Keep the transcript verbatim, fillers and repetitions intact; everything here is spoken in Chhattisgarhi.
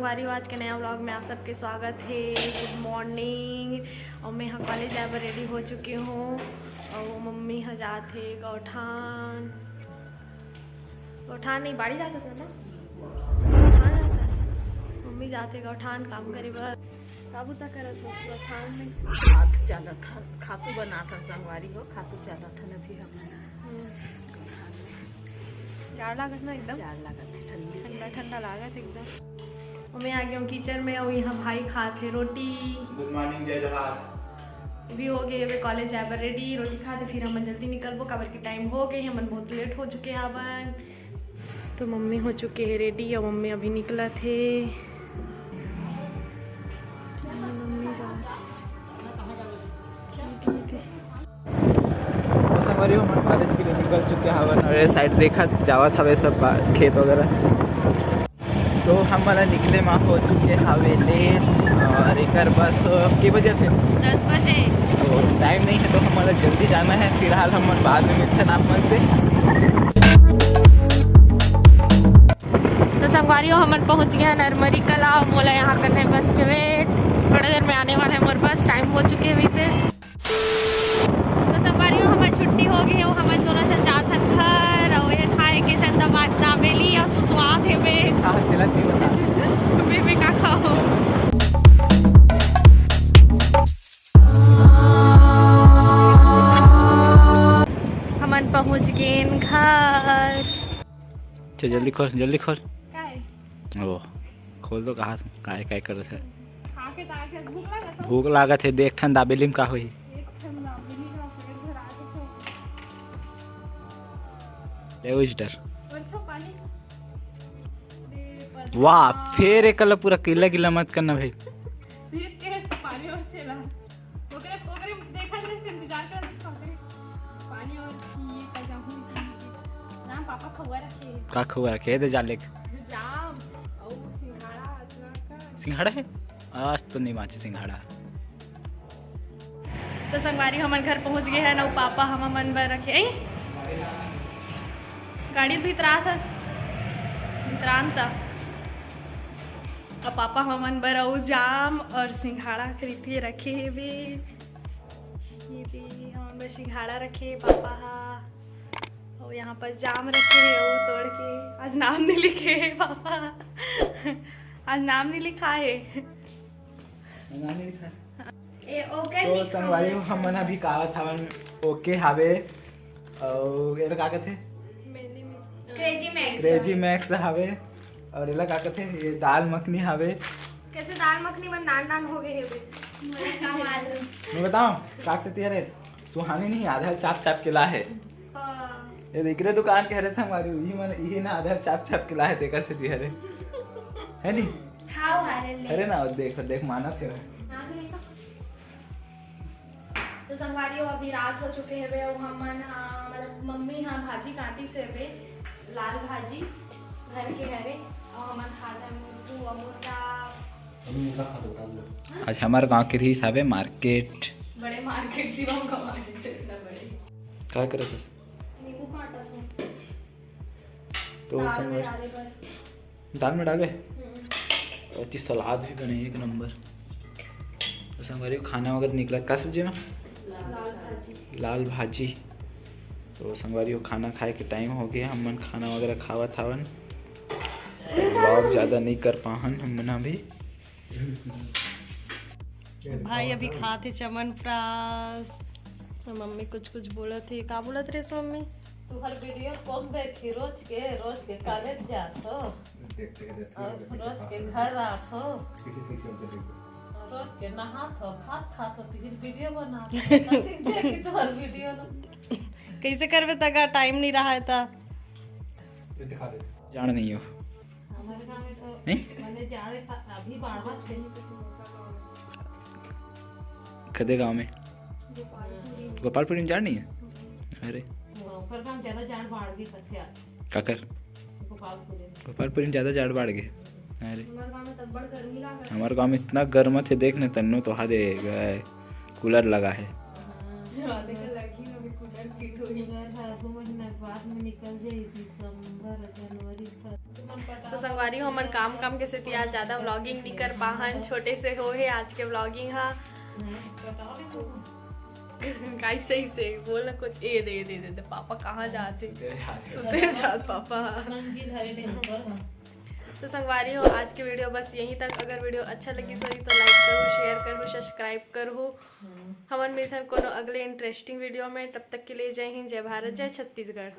संगवारी हो, आज के नया व्लॉग में आप सबके स्वागत हे। गुड मॉर्निंग। और मैं यहाँ कॉलेज जाए बर रेडी हो चुके हूँ और मम्मी ह जात हे गौठान। गौठान नहीं, बाड़ी जात हस ना? गौठान जात हस। मम्मी जात हे गौठान काम करे बर। का बुता करत हो गौठान में? खात चालत हन, खातू बनात हन संगवारी हो, खातू चालत हन अभी हम। हम्म। जाड़ लागत ना एकदम? जाड़ लागत हे, ठंडी। ठंडा ठंडा लागत एकदम। और मैं आ गया हूँ किचन में और यहाँ भाई खात हे रोटी। गुड मॉर्निंग, जय जोहार। भी हो गए हवे कॉलेज जाए बर रेडी, रोटी खात हे, फिर हम जल्दी निकलबो, काबर कि टाइम हो गए, हमन बहुत लेट हो चुके हवन। तो मम्मी हो चुके हे रेडी और मम्मी अभी निकलत हे। मम्मी जात हे। तो संगवारी हो, हमन कॉलेज के लिए निकल चुके हवन और ये साइड देखत जावत हवे सब बा-, खेत वगैरह। तो हमन निकले मा हो चुके हवे लेट और एकर बस के बजे थे? दस बजे। तो टाइम नहीं है तो हमन जल्दी जाना है। फिलहाल हमन बाद में मिलथन आप मन से। तो संगवारी हो, हमन पहुंच गए हैं नरमरी कला। मोला यहाँ करना है बस के वेट, थोड़ा देर में आने वाला है मोर बस, टाइम हो चुके हैं वैसे। तो संगवारी हो, हमर छुट्टी हो गई है, हमन दोनों झन जात हन घर, और ये खाए के चंदा बात दाबेली और सुसुआत है बे। कहाँ से चला थी बता? बे, बे का खाओ? हमन पहुंच गेन घर। चल जल्दी खोल, जल्दी खोल। काय? ओ, खोल दो, कहा काय काय करत है? खा के ताकत भूख लागत हो? भूख लागत है, देख ठन दाबेली में का होही। एक ठन दाबेली का पेट भरा के तो। ले विजिटर। और छो पानी। दे बस। वाह, फिर एक कल पूरा गीला गीला मत करना भाई। फिर टेस्ट पानी और चला। ओकरे, ओकरे देखत रहिस, इंतजार करत रहिस, ओकरे पानी और खीर का जाहूं, ना पापा खउआ रखे। का खउआ रखे? दे जा ले। जाम, और सिंघाड़ा, अदरक का। सिंघाड़ा है? आज तो नहीं बांचे सिंघाड़ा। तो संगवारी, हमन घर पहुंच गए हैं ना, पापा हमन बर रखे। ए? गाड़ी भीतरात हस? भीतरान ता। अब पापा हमन बर अउ जाम और सिंघाड़ा खरीद के रखे हेबे। ये दे, हमन बर सिंघाड़ा रखे हे पापा हा। और यहाँ पर जाम रखे हे, वो तोड़ के। आज नाम नहीं लिखे हे पापा, आज नाम नहीं लिखा है। नाम नहीं लिखा है। ए, ओकर तो लिखा संगवारी है। हमन अभी का खावत हवन, ओके हावे। और एला का कथे? Crazy max. क्रेजी मैक्स हावे। और एला का कथे? ये दाल मखनी हावे। कैसे दाल मखनी मन नान नान हो गए हेबे? मैं का मालूम। मैं बताऊं, काक से तिहरे सुहानी नहीं, आधा चाप चाप के ला है। हाँ। ये देख रे, दुकान के हरे संगवारी, यही मन, यही ना आधा चाप चाप के ला है, तेकर से तिहरे। है नहीं? हाँ, अरे ले। अरे ना, देख, देख, मानत है। हाँ, तो देखो। तो संगवारी हो, अभी रात हो चुके हवे, अउ हमन हा, मतलब मम्मी हा भाजी काटिस हवे, लाल भाजी भर के हरे, अउ हमन खात हन मुरकू अउ मुरगा। अभी मुरगा खा दो, काट लो। आज हमार गांव के रहीस हवे मार्केट। बड़े मार्केट शिवम का मार्केट इतना बड़े। का करत हस? नींबू काटत हूँ। तो दाल में संगवारी डाले बर। दाल में डाले? हम्म। अति सलाद भी बने एक नंबर। तो संगवारी हो खाना वगैरह निकला। का सब्जी में? लाल भाजी। लाल भाजी। तो संगवारी हो खाना खाए के टाइम हो गया, हमन खाना वगैरह खावत हावन। व्लॉग ज़्यादा नहीं कर पाहन हमन अभी। भाई अभी खात हे चमनप्रास। मम्मी कुछ कुछ बोलत हे। का बोलत रहिस मम्मी? तुहर वीडियो कौन देखी? रोज के, रोज के कॉलेज जात हो, देखते, देखते, और देखते, रोज के देखते, घर आत हो, किसी पीछे उनके देखो। रोज के नहात हो, खात खात हो, तिहिर वीडियो बनात हो। कथी देखी तुहर वीडियो ला? कैसे करबे तका टाइम नहीं रहा है ता। ये दिखा दे। जान नहीं हो। हमारे गाँव में तो नहीं? मैंने जाड़े सा-, अभी बाढ़ा थे। कदे गाँव में? गोपालपुरी। गोपालपुरी में जाड़ नहीं है? अरे। ओकर गाँव ज्यादा जाड़ बाढ़ भी करथे आज। काकर? गोपालपुरी में। गोपालपुरी में ज्यादा जाड़ बाढ़ गए। अरे। हमारे गाँव में तब बड़ गर्मी लागत। हमारे गाँव में इतना गर्म थे, देख न तन्नू तो हा दे गए, कूलर लगा है। हाँ, देखा लगी अभी कूलर। फिट होही। अगर हा दो महीना के बाद में निकल जाही, दिसंबर, जनवरी, फरवरी। तो संगवारी हो, हमन काम काम के सेती आज ज्यादा व्लॉगिंग नहीं कर पाहन, छोटे से हो हे आज के व्लॉगिंग हा। बताओ नहीं तो। काई सही से बोल ना कुछ। ए दे दे दे, दे पापा कहाँ जाते? सुते जाते। सुते जात पापा। नंगी धरे नहीं ऊपर हा। तो संगवारी हो, आज के वीडियो बस यहीं तक। अगर वीडियो अच्छा लगिस होही तो लाइक करू, शेयर करू, सब्सक्राइब करू। हमन मिलथन कोनो अगले इंटरेस्टिंग वीडियो में। तब तक के लिए जय हिंद, जय भारत, जय छत्तीसगढ़।